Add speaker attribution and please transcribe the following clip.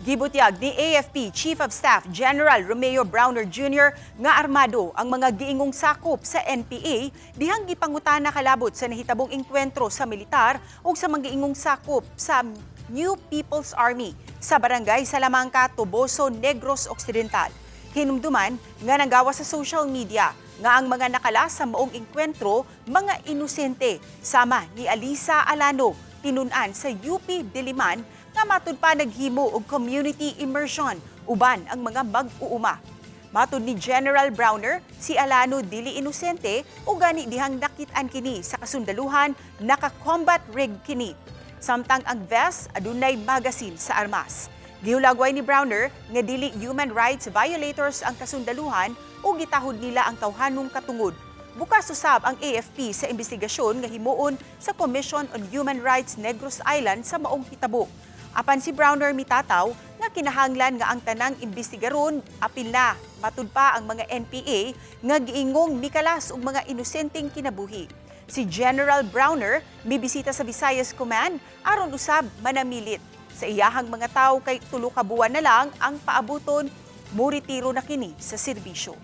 Speaker 1: Gibutyag ni AFP Chief of Staff General Romeo Brawner Jr. nga armado ang mga giingong sakop sa NPA dihang gipangutana kalabot sa nahitabong engkwentro sa militar ug sa mga giingong sakop sa New People's Army sa Barangay Salamanca, Toboso, Negros Occidental. Hinumduman nga nanggawas sa social media nga ang mga nakala sa maong engkwentro mga inosente sama ni Alyssa Alano, tinun-an sa UP Diliman nga matud pa naghimo og community immersion uban ang mga mag-uuma. Matud ni General Brawner, si Alano dili inosente ug gani dihang nakit-an kini sa kasundaluhan, naka-combat rig kini. Samtang ang vest adunay magasin sa armas. Gihulagway ni Brawner nga dili human rights violators ang kasundaluhan ug gitahod nila ang tawhanong katungod. Bukas usab ang AFP sa investigasyon nga himuon sa Commission on Human Rights Negros Island sa maong hitabo. Apan si Brawner mitataw nga kinahanglan nga ang tanang imbestigaron apil na matud pa ang mga NPA nga giingong mikalas og mga inosenteng kinabuhi. Si General Brawner mibisita sa Visayas Command aron usab manamilit sa iyahang mga tawo kay 3 ka buwan na lang ang paabuton muretiro na kini sa serbisyo.